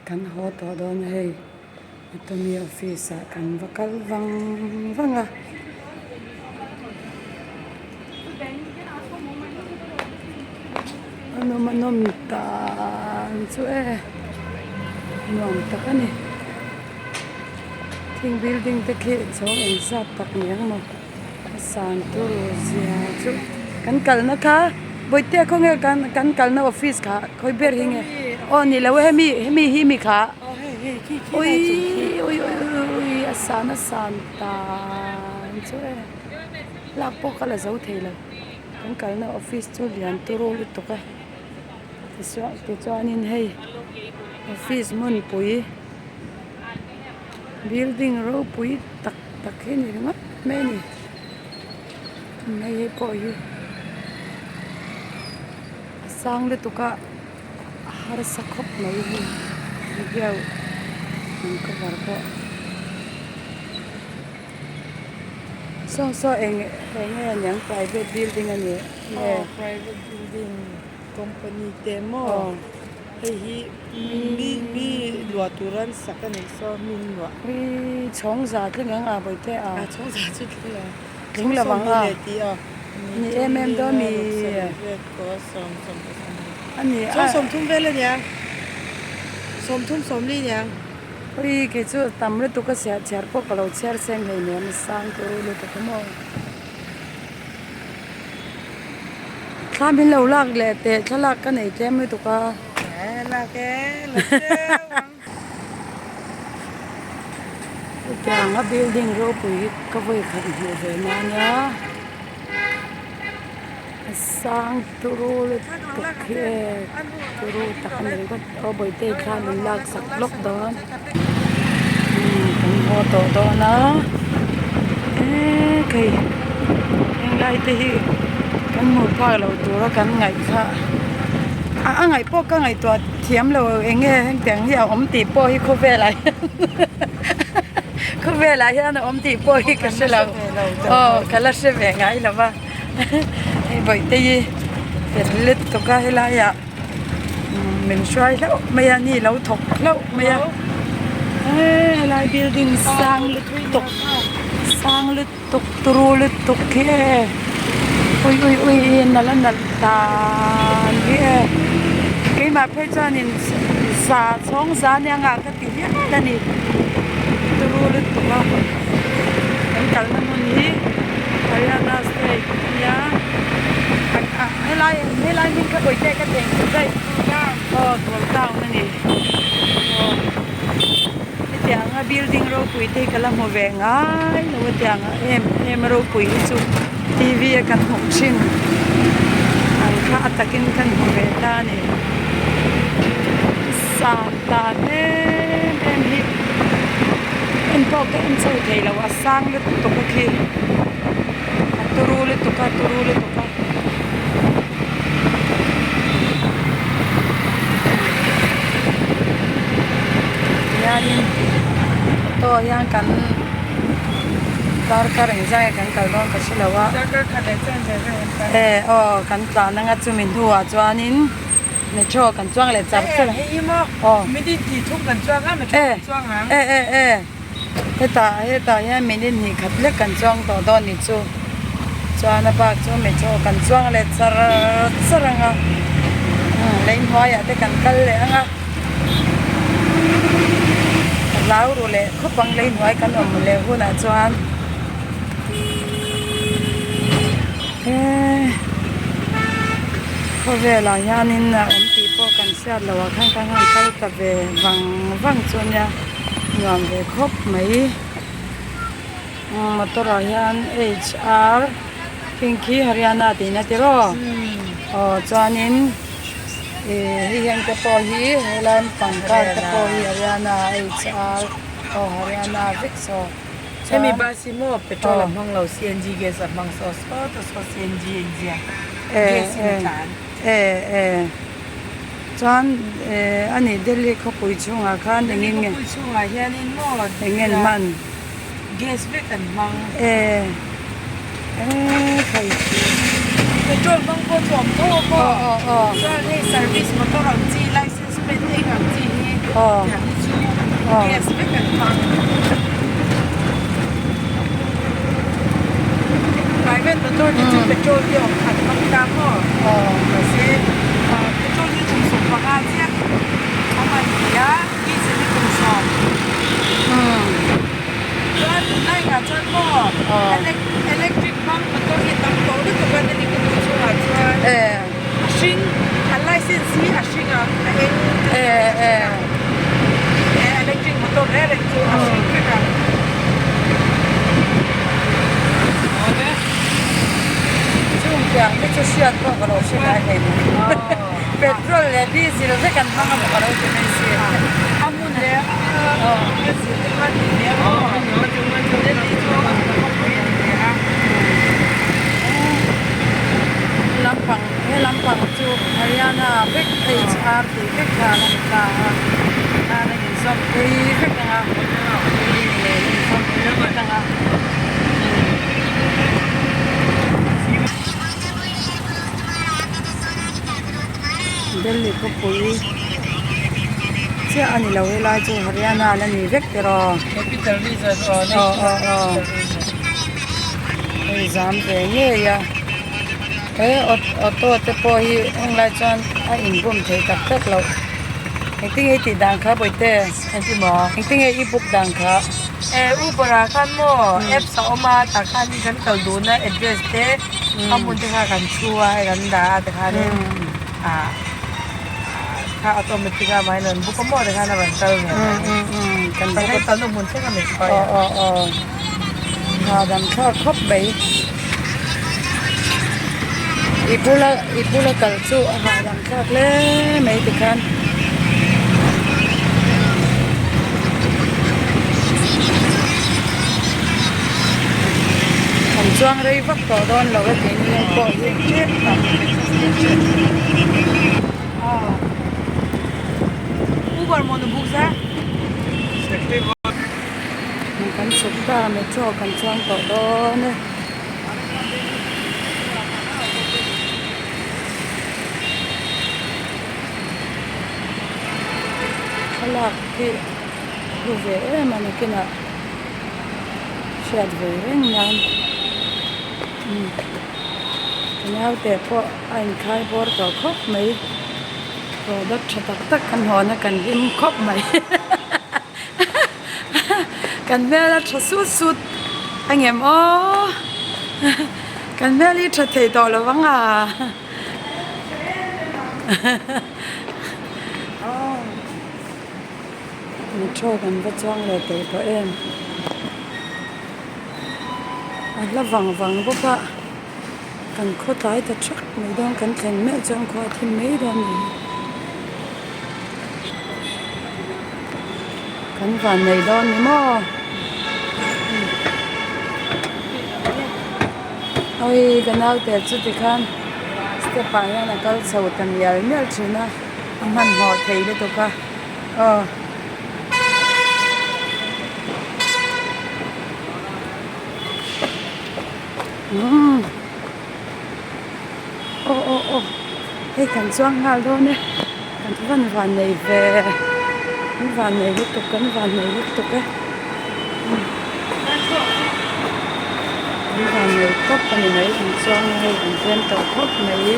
Kan haw tawh dawn a hei Atomy office ah kan va kal vang vang a. A nawm a nawm tan chu e nuam tak a ni thing building te khi chhawng engzat tak ni ang maw a san tur zia chu kan kalna kha bawihte khawnge kan kan kalna office kha khawi ber hi nge aw ni lo e hemi hemi hi mi kha awii ui ui ui a san a san tan chu e lak pawh ka la zo thei lo. Kan kalna office chu lian turu lutuk a tichuan tichuanin hei office hmunpui building ropui tak tak hi a ni ringawt mai a ni hei hei pawh hi a sang lutuk a a harsa khawp mai hei video an cover pawh. Saw saw eng eng nge aniang private building a ni nge. Aw private building company te maw hei hi mi mi luah tur an sak a nih saw mi an luah. Hi chhawng za tling ang a bawihte a. A chhawng za chu tling lo. Tling lo ang a. Ni em em dawn mi. A ni a. Chhawng 30 vel a nia. 30 40 nia. Ui kei chu tam lutuk a chhiar chhiar pawh ka lo chhiar seng hlei nen a sang tur lutuk a maw. Thla min lo lak leh teh thlalak ka nei tlem lutuk a. E lak e la tlem ang. Hetiang a building ropui hi ka vawi khat hmuh ve na ania. A sang turu lutuk hi e turu tak a ni ringawt aw bawihte thla min lak sak lawk dawn umm kan haw tawh dawn a eee khei henglai te hi kan hmuh phak loh tura kan ngaih kha a ngaih pawh ka ngaihtuah thiam lo eng nge hengtiang hi a awm tih pawh hi khawvelah hian khawvelah hian a awm tih pawh hi ka hre lo aw ka la hre ve ngai lo va. Hei bawihte hi fel lutuk a helaiah min hruai hlauh mai a ni lo thawk hlauh mai a eee helai building sang lutuk sang lutuk turu lutuk hi e ui ui ui nalh a nalh dan hi e keimah phei chuanin za chhawng za nia nghah ka ti hial a ni turu lutuk a kan kalna hmun hi Haryana state a nia helai helai hming kha bawihte ka thei ang daih aw Gurgaon a ni aw hetiang a building ropui te hi ka la hmu ve ngai lo a tiang a em em ropui hi chu T V a kan hmuh thin ang kha a takin kan hmu ve ta a ni sang tan em em hi en pawh ka en chho thei lo a sang lutuk a khi a turu lutuk a turu lutuk a. Hianin auto hian kan darkar engzah nge kan kal dawn ka hre lo a e aw kan tlan anga chumi hnuah chuanin metro kan chuang leh char char aw e e e hetah hetah hian minute hnih khat lek kan chuang tawh dawn ni chu chuan a bak chu metro kan chuang leh char char ang a lei hnuaiah te kan kal leh ang a hlau ru leh khawp ang lei hnuai kan awm leh hunah chuan he khawvelah hianin a awm tih pawh kan hriat loh ah khan kan han kal ta ve vang vang chu ania nuam ve khawp mai motor ah hian h r heng khi Haryana tihna ti raw aw chuanin ih hei hian te pawh hi helai pangpar te pawh hi Haryana h r aw Haryana vek saw. Hemi bus hi maw petrol a hmang lo CNG gas a hmang saw saw ta saw CNG a inziak gas in a tlan. E e chuan e ani Delhi khawpui chhungah khan engin nge Delhi khawpui chhungah hianin maw engin hman gas vek an hmang e e thei petrol hmang pawh chu a awm tho a maw chuan hei service motor ang chi license plate eng ang chi hi. Tiang hi chu gas vek an hmang. Private motor te chu petrol te awm an hmang ta maw? Mahse petrol hi kum 15 chiah awm an ti a, diesel hi kum 10. Chuan tunlai ngah chuan maw electric hmang motor hi tam tawh lutuk a Delhi khawpui chhungah chuan a hring an license hi a hring ang a eng a hring ang electric motor reng reng chu a hring vek ang. Chung tiang te chu hriat pawh ka lo hre ngai hlei lo. Petrol leh diesel vek an hmang a maw ka lo ti mai si. A hmun leh a zir te khan ti ve a maw. Delhi chu a khawpui a ni ve a. Lampang he lampang chu Haryana vek HR tih vek kha a ni ta a. Khan a inzawm phei vek ang a. Building nen a inzawm phei vek ang a. Delhi khawpui chiah a ni lo helai chu Haryana la ni vek tiraw aw aw aw hei zam ve ngei a he auto te pawh hi heng lai chuan a inbum thei tak tak loh engtin nge i tih dan kha bawihte engtin nge i book dan kha. Uber ah khan maw apps a awm a tah khan kan kal duhna address te a hmun te kha kan chhu a hei kan dah a tikhanin ah kha automatic a mahni an book a maw tikhan a rawn kal ve mai kan kalna hmun thleng a min hruai a. Aw aw aw hahdam thlak khawp mai i bula i bula kal chu a hahdam thlak hle mai tikhan. Kan chuang rei vak tawh dawn lo e keini ang pawh hi. Kan chhuk ta metro kan chuang tawh dawn e. Thlalak hi hlu ve em a nakinah hriat ve reng nan umm ka naute pawh a inkhai bawr tawh khawp mai product tha tak tak kan hawn a kan hlim khawp mai kan hmel a tha sut sut a ngem aw kan hmel hi tha thei tawh lo vang a. Metro kan va chuang leh tawh tawh em a hla vang vang bawk a kan khaw tlai ta thak mai dawn kan thlen meuh chuan khua a thim mai dawn a ni kan van nei dawn ni maw. Awii ka naute chu tikhan step ah hian a kal chho ta mial mial thin a a hmanhmawh thei lutuk a aw. Umm aw aw aw hei kan chuang nghal dawn e kan van van nei ve kan van nei lutuk kan van nei lutuk e. An van nei tawp a ni mai an chuang a hei an tlem tawh khawp mai.